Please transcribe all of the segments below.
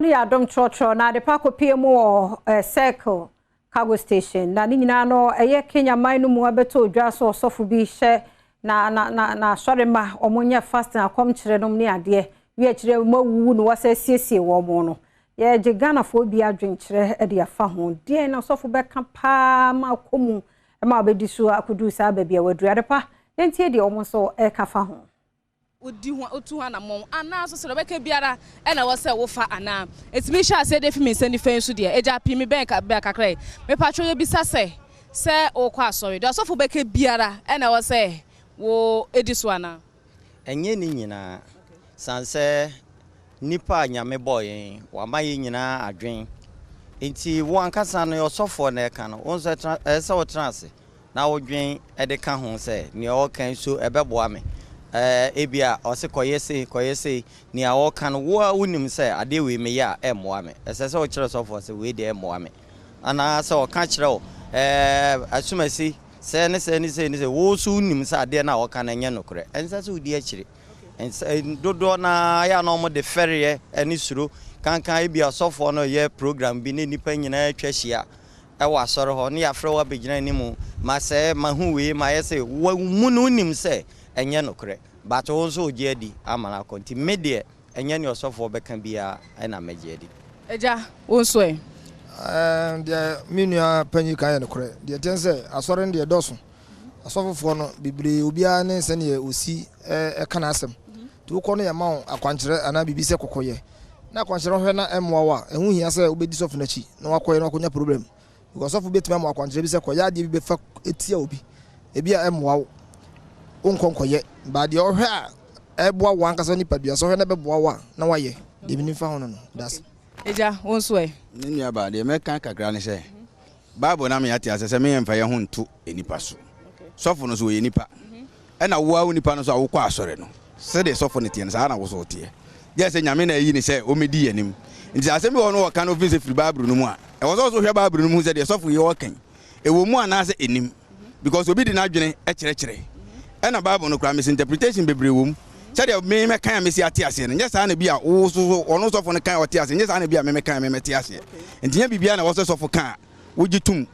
No yɛ adom trɔtrɔ na adepa akɔpie mu wɔ Circle Cargo Station na ne nyinaa no ɛyɛ Kenya man no mu abɛtɔ odwa so ɔsɔfo bi hyɛ na na na na asɔre ma wɔn nyɛ fasting akɔmkyerɛ nom ne adeɛ wi akyerɛ mu awuwu na wɔsɛ siesie wɔn no. Yɛgye Ghanafoɔ bi adwenkyerɛ de afa ho. Deɛn na ɔsɔfo bɛka paa ma akɔ mu ma wabɛdi so akɔduru saa baabi a waduru? Adepa, yɛntie deɛ wɔn nso ɛka fa ho. Wodi ho wotu ho anammɔn anaa nso sɛ ɔbɛka biara ɛna ɛwɔ sɛ wofa anaa ɛtumi hyɛ aseɛ de fi me nsa nifa yi so deɛ agya pii me bɛn bɛn kakra yi mepatwo yɛbisa sɛ sɛ wokɔ asɔre deɛ ɔsɔfo bɛka biara ɛna ɛwɔ sɛ wo edi so anaa? Ɛnyɛ ne nyinaa san sɛ nipa a Nyame bɔɔ yɛn, wama yɛn nyinaa adwen. Nti wo ankasa no ɔsɔfoɔ na ɛka no, wo nso ɛsɛ sɛ wotena ase na wodwen de ka ho sɛ nea ɔka nso ɛbɛboa me. Ebia ɔse kɔyɛ sei, kɔyɛ sei, nea ɔka no wo a wonim sɛ adeɛ wei meyɛ a ɛmmoa me. Ɛsɛ sɛ wokyerɛ sɔfoɔ sɛ wei deɛ ɛmmoa me. Anaa sɛ ɔka kyerɛ wo asumasi sɛ ne sɛ ne sɛ ne sɛ, wo nso wonim sɛ adeɛ no a ɔka no ɛnyɛ nokorɛ. Ɛnsɛ sɛ wodi akyire. Dodoɔ naa yɛ a na wɔde fɛreɛ ne suro kankan ebi asɔfoɔ no yɛ program bi ne nnipa nyinaa atwa ahyia ɛwɔ asɔre hɔ ne yɛafrɛ wo abɛgyina anim ma sɛ mahu wei ma yɛ sɛ wo mu no wonim sɛ ɛnyɛ nokorɛ, but wo nso wogye adi ama no akɔ. Nti me deɛ ɛnyɛ ne ɔsɔfoɔ bɛka biara ɛna mɛgye adi. Agya, wo nso ɛ? Deɛ me nua panyin ka yɛ nokorɛ. Deɛ ɛteɛ sɛ asɔre no deɛ dɔɔso. Asɔfofoɔ no bebree, obiara ne sɛneɛ osi ɛka n'asɛm. Nti wokɔ no yɛ ma wo akwankyerɛ anaa biribi sɛ kɔkɔyɛ na akwankyerɛ hwɛ na ɛmmoa wo a, ɛho hia sɛ wobɛdi sɔfo no akyi na wakɔyɛ na wakɔnya problem, because sɔfo bɛtumi ama akwankyerɛ bi sɛ kɔyɛ adeɛ bi bɛfa etia obi ebi a ɛmmoa wo, wonkɔ nkɔyɛ ba deɛ ɔhwɛ a ɛboa wo ankasa nipadua sɛ ɔhwɛ na ɛbɛboa wo a na wayɛ deɛ menim fa ho no das. Agya, wo nso ɛ? Ne nuaba, deɛ mɛka kakra ne sɛ Bible na meyɛate ase sɛ meyɛmfa yɛn ho nto nipa so. Sɔfo no so ɔyɛ nipa, ɛna woa wo nipa no so a wokɔ asɔre no, sɛdeɛ sɔfo no teɛ no saa na wo so woteɛ. Gye sɛ Nyame na ayi ne sɛ ɔmmɛdi yɛn anim. Nti sɛ asɛm bi wɔ hɔ no wɔka no ofiri sɛ firi Bible no mu a, ɛwɔ sɛ ɔso hwɛ Bible no mu sɛ deɛ sɔfo yi ɔka yi ɛwɔ mu anaasɛ ɛnim, because obi de n'adwene kyerɛkyerɛ. Ɛna Bible no koraa misinterpretation bebree wɔ mu. Sɛdeɛ me mɛkan a mesi ate aseɛ no nyɛ saa na bi a wo so ɔno sɔfo no kan a ɔte aseɛ nyɛ saa na bi a me mɛkan a me mɛte aseɛ. Nti nyɛ biribiara na ɛwɔ sɛ sɔfo ka a wogye tom.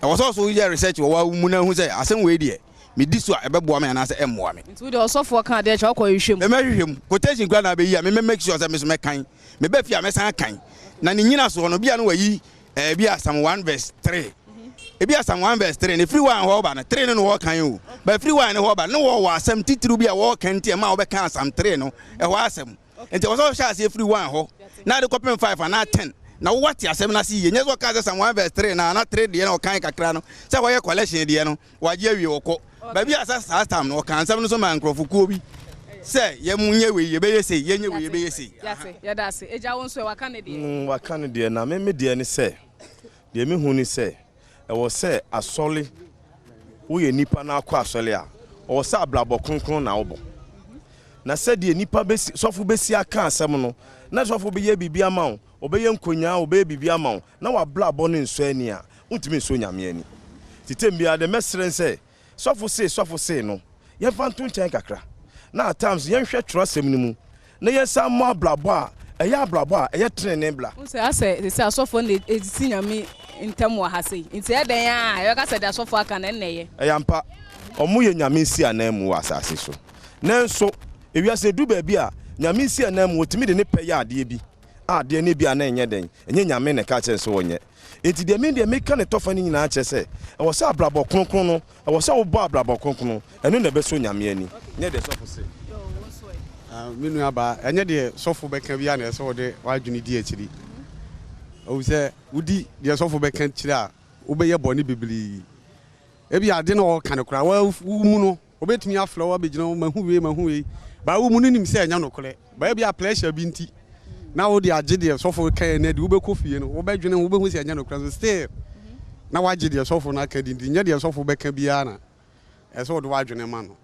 Ɛwɔ sɛ ɔso yɛ research wɔ wa mu na ehu sɛ asɛm wei deɛ medi so a ɛbɛboa me anaasɛ ɛmmoa me. Nti wode ɔsɔfoɔ ka adeɛ kyɛ wokɔ hwehwɛ mu? Mɛhwehwɛ mu. Quotation koraa na abɛyi a me mɛ make sure sɛ me so mɛkan. Meba fie a mɛsan akan. Na ne nyina soɔ no bi a no wayi bi a Psalm 1 verse 3. Ebi a Psalm 1 verse 3 no firi 1 hɔ ba no 3 no na wɔkan o. Ba firi 1 no hɔ ba no wɔwɔ asɛm titiriw bi a wɔka nti ɛma wɔbɛka Psalm 3 no ɛhɔ asɛm. Nti ɛwɔ sɛ wɔhyɛ aseɛ firi 1 hɔ na ade kɔpem 5 anaa 10 na wowate asɛm no ase yie. Nyɛ sɛ ɔka sɛ Psalm 1 verse 3 na ana 3 deɛ na ɔkan kakra no sɛ wɔyɛ collection deɛ no wagye awie wɔkɔ. Baabi a sɛ saa time no ɔka nsɛm no so ma nkurɔfokuo bi sɛ yɛnyɛ wei yɛbɛyɛ sei, yɛnyɛ wei yɛbɛyɛ sei. Yate, yɛda ase. Agya, wo nso ɛ? Waka ne deɛ. Waka ne deɛ na me deɛ ne sɛ deɛ mehu ne sɛ ɛwɔ sɛ asɔre woyɛ nipa na akɔ asɔre a, ɔwɔ sɛ abrabɔ kronkron na wobɔ na sɛdeɛ nipa bɛsi sɔfo bɛsi aka asɛm no na sɔfo bɛyɛ biribi ama wo, ɔbɛyɛ nkonyaa, ɔbɛyɛ biribi ama wo na wabrabɔ no nsɔ ani a wontumi nsɔ Nyame ani. Titem biara deɛ mɛsrɛ sɛ sɔfo sei sɔfo sei no yɛmfa nto nkyɛn kakra na at times yɛnhwɛ twerɛsɛm no mu na yɛnsan mmɔ abrabɔ a ɛyɛ abrabɔ a ɛyɛ tenene bla. Wo sɛ asɛ sɛ asɔfoɔ na ɛsisi Nyame ntam wɔ ha sei, nti ɛdɛn a yɛbɛka sɛ de asɔfoɔ aka no ɛnna ɛyɛ? Ɛyɛ ampa, ɔmo yɛ Nyame nsi anan mu wɔ asase so. Nanso ewiase edu baabi a Nyame nsi anan mu wɔtumi de ne pɛ yɛ adeɛ bi a adeɛ no bi a na ɛnyɛ dɛn, ɛnyɛ Nyame na ɛka kyerɛ sɛ wɔnyɛ. Nti deɛ me deɛ meka ne tɔfa no nyinaa kyerɛ sɛ ɛwɔ sɛ abrabɔ kronkron no, ɛwɔ sɛ wobɔ abrabɔ kronkron, ɛno na ɛbɛsɔ Nyame ani, nyɛ deɛ sɔfo se. Me nua baa, ɛnyɛ deɛ sɔfo bɛka biara na ɛsɛ wɔde w'adwene di akyiri. Ɛwɔ sɛ wodi deɛ sɔfo bɛka kyerɛ a wobɛyɛ bɔne bebree. Ebi ade na ɔka no koraa wo mu no obɛtumi afrɛ wo abɛgyina wo mahu wei mahu wei, ba wo mu no nim sɛ ɛnyɛ nokorɛ, ba ebi a pressure bi nti na wode agye deɛ sɔfo ka yɛ no adi. Wobɛkɔ fie no wobɛdwene ho, wobɛhu sɛ ɛnyɛ nokorɛ so still na wagye deɛ sɔfo no aka di. Nti nyɛ deɛ sɔfo bɛka biara na ɛsɛ wode w'adwene ma no.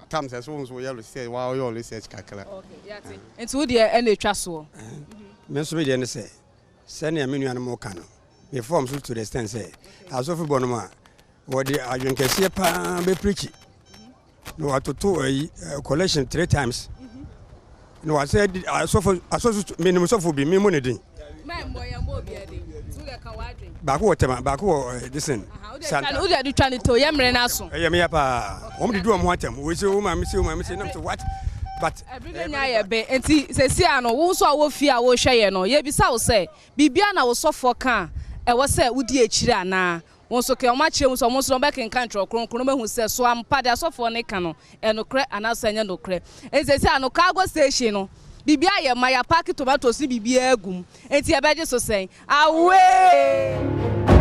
Tam sɛ so wo nso woyɛ research, woayɛ research kakra. Nti wo deɛ ɛna ɛtwa soɔ? Me nso me deɛ ne sɛ sɛnea me nuanom ka no, me form so to the extent sɛ asɔfo bɔ nom a wɔde adwenkɛseɛ paa bɛpirikyi na watoto ayi collection three times. Na wasɛ di asɔfo asɔfo menim sɔfo bi memmɔ ne din. Baako wɔ Tema, baako wɔ eh, Disen. Santa. Wode ade twa ne to yɛ mmerɛ no aso. Ɛyɛ meya paa. Wɔn didi wɔn ho atɛm. Wei se wo maame se wo maame se nam sɛ what? But ɛbere bɛ nya yɛ be nti sɛsi ano wo nso a wɔ fie a wohwɛ yɛ no yɛbisa wo sɛ biribia na wo sɔfoɔ ka a ɛwɔ sɛ wodi akyire anaa? Wo nso ke wɔakyerɛ mu sɛ wɔn nso wɔbɛkenkan Twerɛ Kronkron no wɔahu sɛ so ampa deɛ asɔfoɔ no reka no ɛyɛ nokorɛ anaasɛ ɛnyɛ nokorɛ. Enti seesei ano cargo station no biribiara yɛ ma, yɛapaake tomatoes ne biribiara agu mu, enti yɛbɛgye so sɛn? Away!